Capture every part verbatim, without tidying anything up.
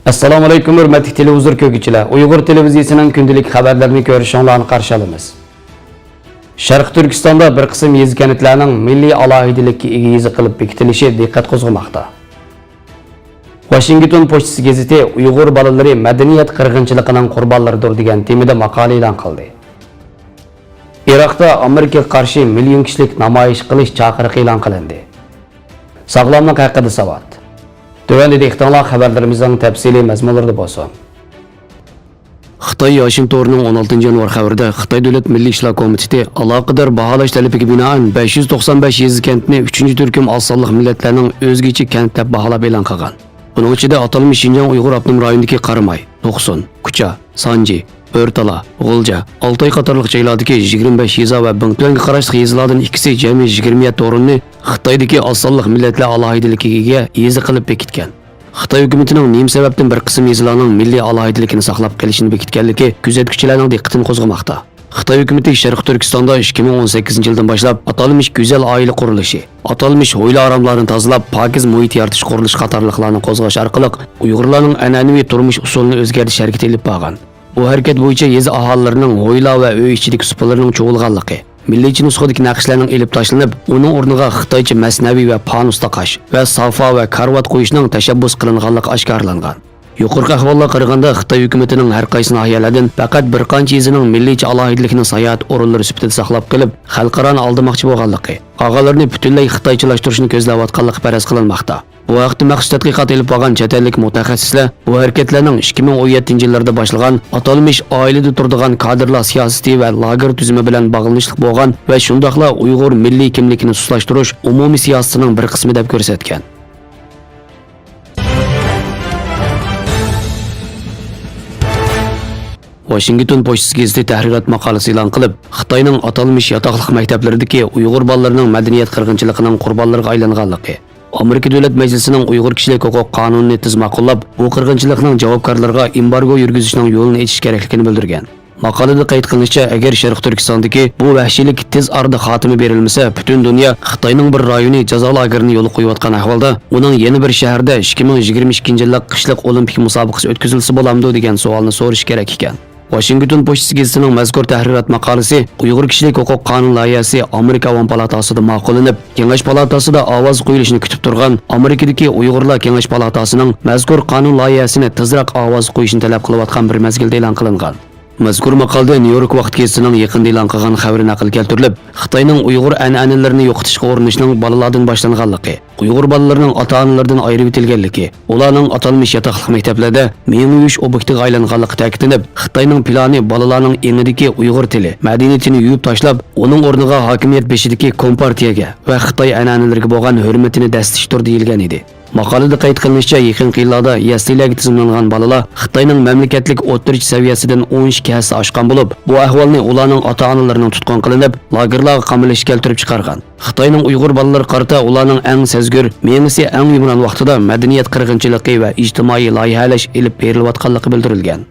ئەسسالامۇئەلەيكۇم، ھۆرمەتلىك تېلېۋىزور كۆرگۈچىلەر! ئۇيغۇر تېلېۋىزىيىسىنىڭ كۈندىلىك خەۋەرلىرىنى كۆرۈشۈڭلارنى قارشى ئالىمىز. شەرقىي تۈركىستاندا بىر قىسىم يېزا-كەنتلەرنىڭ مىللىي ئالاھىدىلىككە ئىگە يېزا قىلىپ بېكىتىلىشى دىققەت قوزغىماقتا. ۋاشىنگتون پوچتىسى گېزىتى ئۇيغۇر بالىلىرى مەدەنىيەت قىرغىنچىلىقىنىڭ قۇربانلىرىدۇر دېگەن تېمىدا ماقالە ئېلان قىلدى. ئىراقتا ئامېرىكىغا قارشى مىليون كىشىلىك نامايىش قىلىش چاقىرىقى ئېلان قىلىندى. ساغلاملىق ھەققىدە ساۋات. تۆۋەندە دىققىتىڭلار خەۋەرلىرىمىزنىڭ تەپسىلىي مەزمۇنلىرىدا بولسۇن. خىتاي ياشىن تورىنىڭ ئون ئالتىنچى يانۋار خەۋىرىدە خىتاي دۆلەت مىللىي ئىشلار كومىتېتى ئالاقىدار باھالاش تەلىپىگە بىنائەن بەش يۈز توقسان بەش يېزا كەنتنى ئۈچىنچى تۈركۈم ئاز سانلىق مىللەتلەرنىڭ ئۆزگىچە كەنت دەپ باھالاپ ئېلان قىلغان. بۇنىڭ ئىچىدە ئاتالمىش شىنجاڭ ئۇيغۇر ئاپتونوم رايونىدىكى قاراماي، توقسۇن، كۇچا، سانجى، بۆرتالا، غۇلجا، ئالتاي قاتارلىق جايلاردىكى يىگىرمە بەش يېزا ۋە بىڭتۈەنگە قاراشلىق يېزىلاردىن ئىككىسى جەمئىي يىگىرمە يەتتە ئورۇننى خىتايدىكى ئاز سانلىق مىللەتلەر ئالاھىدىلىكىگە ئىگە يېزا قىلىپ بېكىتكەن. خىتاي ھۆكۈمىتىنىڭ نېمە سەۋەبتىن بىر قىسىم يېزىلارنىڭ مىللىي ئالاھىدىلىكىنى ساقلاپ قېلىشىنى بېكىتكەنلىكى كۆزەتكۈچىلەرنىڭ دىققىتىنى قوزغىماقتا. خىتاي ھۆكۈمىتى شەرقىي تۈركىستاندا ئىككى مىڭ ئون سەككىزىنچى يىلدىن باشلاپ ئاتالمىش گۈزەل ئائىلە قۇرۇلۇشى، ئاتالمىش ھويلا-ئاراملارنى تازىلاپ، پاكىز مۇھىت يارىتىش قۇرۇلۇشى قاتارلىقلارنى قوزغاش ئارقىلىق ئۇيغۇرلارنىڭ ئەنئەنىۋى تۇرمۇش ئۇسۇلىنى ئۆزگەرتىش ھەرىكىتى ئېلىپ بارغان. بۇ ھەرىكەت بويىچە يېزا ئاھالىلىرىنىڭ ھويلا ۋە ئۆي ئىچىدىكى سۇپىلىرىنىڭ چۇۋۇلغانلىقى، مىللىيچە نۇسخىدىكى نەقىشلەرنىڭ ئېلىپ تاشلىنىپ، ئۇنىڭ ئورنىغا خىتايچە مەسنەۋى ۋە پانۇس تاقاش ۋە سافا ۋە كارىۋات قويۇشنىڭ تەشەببۇس قىلىنغانلىقى ئاشكارىلانغان. يۇقىرىقى ئەھۋاللارغا قارىغاندا، خىتاي ھۆكۈمىتىنىڭ ھەر قايسى ناھىيەلەردىن پەقەت بىر قانچە يېزىنىڭ مىللىيچە ئالاھىدىلىكىنى ساياھەت ئورۇنلىرى سۈپىتىدە ساقلاپ قېلىپ، خەلقئارانى ئالدىماقچى بولغانلىقى، قالغانلىرىنى پۈتۈنلەي خىتايچىلاشتۇرۇشنى كۆزلەۋاتقانلىقى پەرەز قىلىنماقتا. بۇ ھەقتە مەخسۇس تەتقىقات ئېلىپ بارغان چەت ئەللىك مۇتەخەسسىسلەر بۇ ھەرىكەتلەرنىڭ ئىككى مىڭ ئون يەتتىنچى يىللاردا باشلىغان ئاتالمىش ئائىلىدە تۇرىدىغان كادىرلار سىياسىتى ۋە لاگېر تۈزۈمى بىلەن باغلىنىشلىق بولغان ۋە شۇنداقلا ئۇيغۇر مىللىي كىملىكىنى سۇسلاشتۇرۇش ئومۇمىي سىياسىتىنىڭ بىر قىسمى دەپ كۆرسەتكەن. ۋاشىنگتون پوچتىسى گېزىتى تەھرىرات ماقالىسى ئېلان قىلىپ، خىتاينىڭ ئاتالمىش ياتاقلىق مەكتەپلىرىدىكى ئۇيغۇر بالىلىرىنىڭ مەدەنىيەت قىرغىنچىلىقىنىڭ قۇربانلىرىغا ئايلانغانلىقى، ئامېرىكا دۆلەت مەجلىسىنىڭ ئۇيغۇر كىشىلىك ھوقۇق قانۇنىنى تېز ماقۇللاپ، بۇ قىرغىنچىلىقنىڭ جاۋابكارلىرىغا ئېمبارگو يۈرگۈزۈشنىڭ يولىنى ئېچىش كېرەكلىكىنى بىلدۈرگەن. ماقالىدە قەيت قىلىنىشىچە، ئەگەر شەرقىي تۈركىستاندىكى بۇ ۋەھشىيلىك تېز ئارىدا خاتىمە بېرىلمىسە، پۈتۈن دۇنيا خىتاينىڭ بىر رايونى جازا لاگېرىنى يولغا قويۇۋاتقان ئەھۋالدا، ئۇنىڭ يەنە بىر شەھىرىدە ئىككى مىڭ يىگىرمە ئىككىنچى يىللىق قىشلىق ئولىمپىك مۇسابىقىسى ئۆتكۈزۈلسە بولامدۇ دېگەن سوئالنى سورىشى كېرەك ئىكەن. ۋاشىنگتون پوچتىسى گېزىتىنىڭ مەزكۇر تەھرىرات ماقالىسى ئۇيغۇر كىشىلىك ھوقۇق قانۇن لايىھەسى ئامېرىكا ئاۋام پالاتاسىدا ماقۇللىنىپ، كېڭەش پالاتاسىدا ئاۋاز قويۇلۇشىنى كۈتۈپ تۇرغان ئامېرىكىدىكى ئۇيغۇرلار كېڭەش پالاتاسىنىڭ مەزكۇر قانۇن لايىھەسىنى تېزراق ئاۋاز قويۇشنى تەلەپ قىلىۋاتقان بىر مەزگىلدە ئېلان قىلىنغان. مەزكۇر ماقالىدە نيۇ يورك ۋاقىت گېزىتىنىڭ يېقىندا ئېلان قىلغان خەۋىرى نەقىل كەلتۈرۈلۈپ، خىتاينىڭ ئۇيغۇر ئەنئەنىلىرىنى يوقىتىشقا ئۇرۇنۇشنىڭ بالىلاردىن باشلانغانلىقى، ئۇيغۇر بالىلىرىنىڭ ئاتا-ئانىلىرىدىن ئايرىۋېتىلگەنلىكى، ئۇلارنىڭ ئاتالمىش ياتاقلىق مەكتەپلەردە مېڭە يۇيۇش ئوبيېكتىغا ئايلانغانلىقى تەكىتلىنىپ، خىتاينىڭ پىلانى بالىلارنىڭ ئېڭىدىكى ئۇيغۇر تىلى، مەدەنىيىتىنى يۇيۇپ تاشلاپ، ئۇنىڭ ئورنىغا ھاكىمىيەت بېشىدىكى كومپارتىيەگە ۋە خىتاي ئەنئەنىلىرىگە بولغان ھۆرمىتىنى دەسسىشىدۇر دېيىلگەن ئىدى. ماقالىدە قەيت قىلىنىشىچە، يېقىنقى يىللاردا يەسلىلەرگە تىزىملانغان بالىلار خىتاينىڭ مەملىكەتلىك ئوتتۇرىچە سەۋىيەسىدىن ئون ئىككى ھەسسە ئاشقان بولۇپ، بۇ ئەھۋالنى ئۇلارنىڭ ئاتا-ئانىلىرىنىڭ تۇتقۇن قىلىنىپ، لاگېرلارغا قامىلىشى كەلتۈرۈپ چىقارغان. خىتاينىڭ ئۇيغۇر بالىلىرىغا قارىتا ئۇلارنىڭ ئەڭ سەزگۈر، مېڭىسى ئەڭ يۇمران ۋاقتىدا مەدەنىيەت قىرغىنچىلىقى ۋە ئىجتىمائىي لايىھەلەش ئېلىپ بېرىلىۋاتقانلىقى بىلدۈرۈلگەن.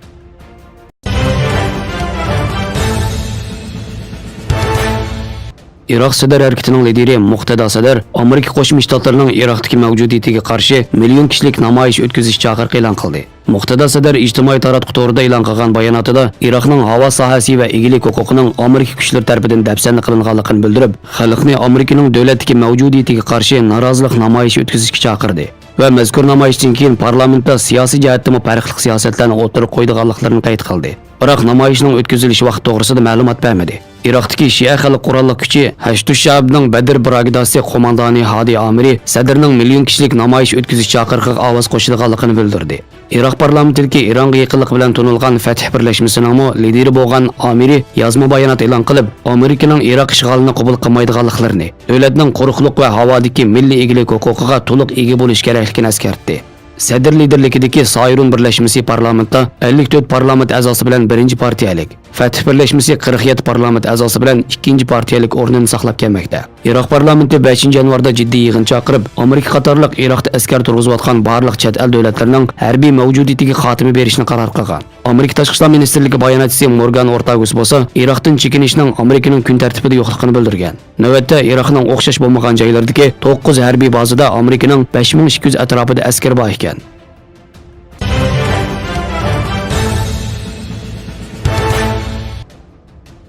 ئىراق سەدەر ھەرىكىتىنىڭ لىدىرى مۇقتەدا سەدەر ئامېرىكا قوشما شتاتلىرىنىڭ ئىراقتىكى مەۋجۇدىيىتىگە قارشى مىليون كىشىلىك نامايىش ئۆتكۈزۈش چاقىرىقى ئېلان قىلدى. مۇقتەدا سەدەر ئىجتىمائىي تاراتقۇ تورىدا ئېلان قىلغان باياناتىدا ئىراقنىڭ ھاۋا ساھەسى ۋە ئىگىلىك ھوقۇقىنىڭ ئامېرىكا كۈچلىرى تەرىپىدىن دەپسەندە قىلىنغانلىقىنى بىلدۈرۈپ، خەلقنى ئامېرىكىنىڭ دۆلەتتىكى مەۋجۇدىيىتىگە قارشى نارازىلىق نامايىشى ئۆتكۈزۈشكە چاقىردى. ۋە مەزكۇر نامايىشتىن كېيىن پارلامېنتتا سىياسىي جەھەتتىمۇ پەرقلىق سىياسەتلەرنى ئوتتۇرىغا قويىدىغانلىقلىرىنى قەيت قىلدى. بىراق نامايىشنىڭ ئۆتكۈزۈلۈش ۋاقتى توغرىسىدا مەلۇمات بەرمىدى. ئىراقتىكى شىئە خەلق قوراللىق كۈچى ھەشدۇششەئبنىڭ بەدر بىراگىداسى قوماندانى ھادى ئامىرى سەدرنىڭ مىليون كىشىلىك نامايىش ئۆتكۈزۈش چاقىرىقىغا ئاۋاز قوشىدىغانلىقىنى بىلدۈردى. ئىراق پارلامېنتىدىكى ئىرانغا يېقىنلىقى بىلەن تونۇلغان فەتھ بىرلەشمىسىنىڭمۇ لىدىرى بولغان ئامىرى يازما بايانات ئېلان قىلىپ، ئامېرىكىنىڭ ئىراق ئىشغالىنى قوبۇل قىلمايدىغانلىقلىرىنى، دۆلەتنىڭ قۇرۇقلۇق ۋە ھاۋادىكى مىللىي ئىگىلىك ھوقۇقىغا تولۇق ئىگە بولۇشى كېرەكلىكىنى ئەسكەرتتى. سەدر لىدىرلىكىدىكى سايرۇن بىرلەشمىسى پارلامېنتتا ئەللىك تۆت پارلامېنت ئەزاسى بىلەن بىرىنچى پارتىيەلىك، فەتھ بىرلەشمىسى قىرىق يەتتە پارلامېنت ئەزاسى بىلەن ئىككىنچى پارتىيەلىك ئورنىنى ساقلاپ كەلمەكتە. ئىراق پارلامېنتى بەشىنچى يانۋاردا جىددىي يىغىن چاقىرىپ، ئامېرىكا قاتارلىق ئىراقتا ئەسكەر تۇرغۇزۇۋاتقان بارلىق چەت ئەل دۆلەتلىرىنىڭ ھەربىي مەۋجۇدىيىتىگە خاتىمە بېرىشنى قارار قىلغان. ئامېرىكا تاشقى ئىشلار مىنىستىرلىكى باياناتچىسى مورگان ئورتاگۇس بولسا، ئىراقتىن چېكىنىشنىڭ ئامېرىكىنىڭ كۈن تەرتىپىدە يوقلۇقىنى بىلدۈرگەن. نۆۋەتتە ئىراقنىڭ ئوخشاش بولمىغان جايلىرىدىكى توققۇز ھەربىي بازىدا ئامېرىكىنىڭ بەش مىڭ ئىككى يۈز ئەتراپىدا ئەسكەر بار ئىكەن.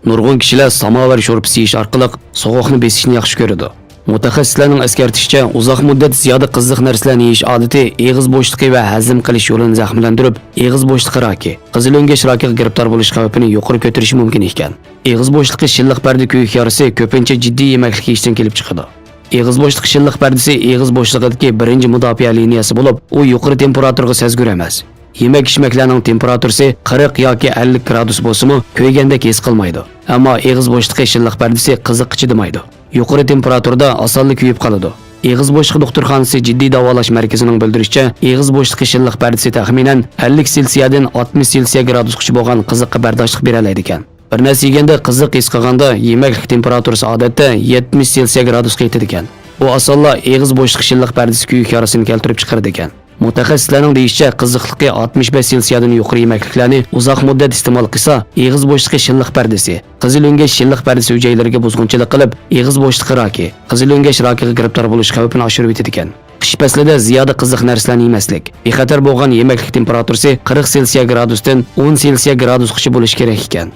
نۇرغۇن كىشىلەر ساماۋار شورپىسى يېيىش ئارقىلىق سوغۇقنى بېسىشنى ياخشى كۆرىدۇ. مۇتەخەسسىسلەرنىڭ ئەسكەرتىشىچە، ئۇزاق مۇددەت زىيادە قىزىق نەرسىلەرنى يېيىش ئادىتى ئېغىز بوشلۇقى ۋە ھەزىم قىلىش يولىنى زەخىملەندۈرۈپ، ئېغىز بوشلۇقى راكى، قىزىل ئۆڭگەش راكىغا گىرىپتار بولۇش خەۋپىنى يۇقىرى كۆتۈرۈشى مۇمكىن ئىكەن. ئېغىز بوشلۇقى شىللىق پەردە كۆيۈك يارىسى كۆپىنچە جىددىي يېمەكلىك يېيىشتىن كېلىپ چىقىدۇ. ئېغىز بوشلۇقى شىللىق پەردىسى ئېغىز بوشلۇقىدىكى بىرىنچى مۇداپىئە لىنىيەسى بولۇپ، ئۇ يۇقىرى تېمپېراتۇرىغا سەزگۈر ئەمەس. يېمەك-ئىچمەكلەرنىڭ تېمپېراتۇرىسى قىرىق ياكى ئەللىك گرادۇس بولسىمۇ، كۆيگەندەك ھېس قىلمايدۇ. ئەمما ئېغىز بوشلۇقى شىللىق پەردىسى قىزىققا چىدىمايدۇ. يۇقىرى تېمپېراتۇرىدا ئاسانلا كۆيۈپ قالىدۇ. ئېغىز بوشلۇقى دوختۇرخانىسى جىددىي داۋالاش مەركىزىنىڭ بىلدۈرۈشىچە، ئېغىز بوشلۇقى شىللىق پەردىسى تەخمىنەن ئەللىك سېلسىيەدىن ئاتمىش سېلسىيە گرادۇسقىچە بولغان قىزىققا بەرداشلىق بېرەلەيدىكەن. بىر نەرسە يېگەندە قىزىق ھېس قىلغاندا، يېمەكلىك تېمپېراتۇرىسى ئادەتتە يەتمىش سېلسىيە گرادۇسقا يېتىدىكەن. بۇ ئاسانلا ئېغىز بوشلۇقى شىللىق پەردىسى كۆيۈك يارىسىنى كەلتۈرۈپ چىقىرىدىكەن. مۇتەخەسسىسلەرنىڭ دېيىشىچە، قىزىقلىقى ئاتمىش بەش سېلسىيەدىن يۇقىرى يېمەكلىكلەرنى ئۇزاق مۇددەت ئىستېمال قىلسا، ئېغىز بوشلۇقى شىللىق پەردىسى، قىزىل ئۆڭگەش شىللىق پەردىسى ھۈجەيرىلىرىگە بۇزغۇنچىلىق قىلىپ، ئېغىز بوشلۇقى راكى، قىزىل ئۆڭگەش راكىغا گىرىپتار بولۇش خەۋپىنى ئاشۇرۇۋېتىدىكەن. قىش پەسلىدە زىيادە قىزىق نەرسىلەرنى يېمەسلىك، بىخەتەر بولغان يېمەكلىك تېمپېراتۇرىسى قىرىق سېلسىيە گرادۇستىن ئون سېلسىيە گرادۇسقىچە بولۇشى كېرەك ئىكەن.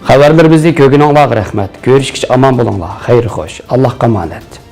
خەۋەرلىرىمىزنى كۆرگىنىڭلارغا رەھمەت. كۆرۈشكىچە ئامان بولۇڭلار. خەير خوش. ئاللاھقا ئامانەت.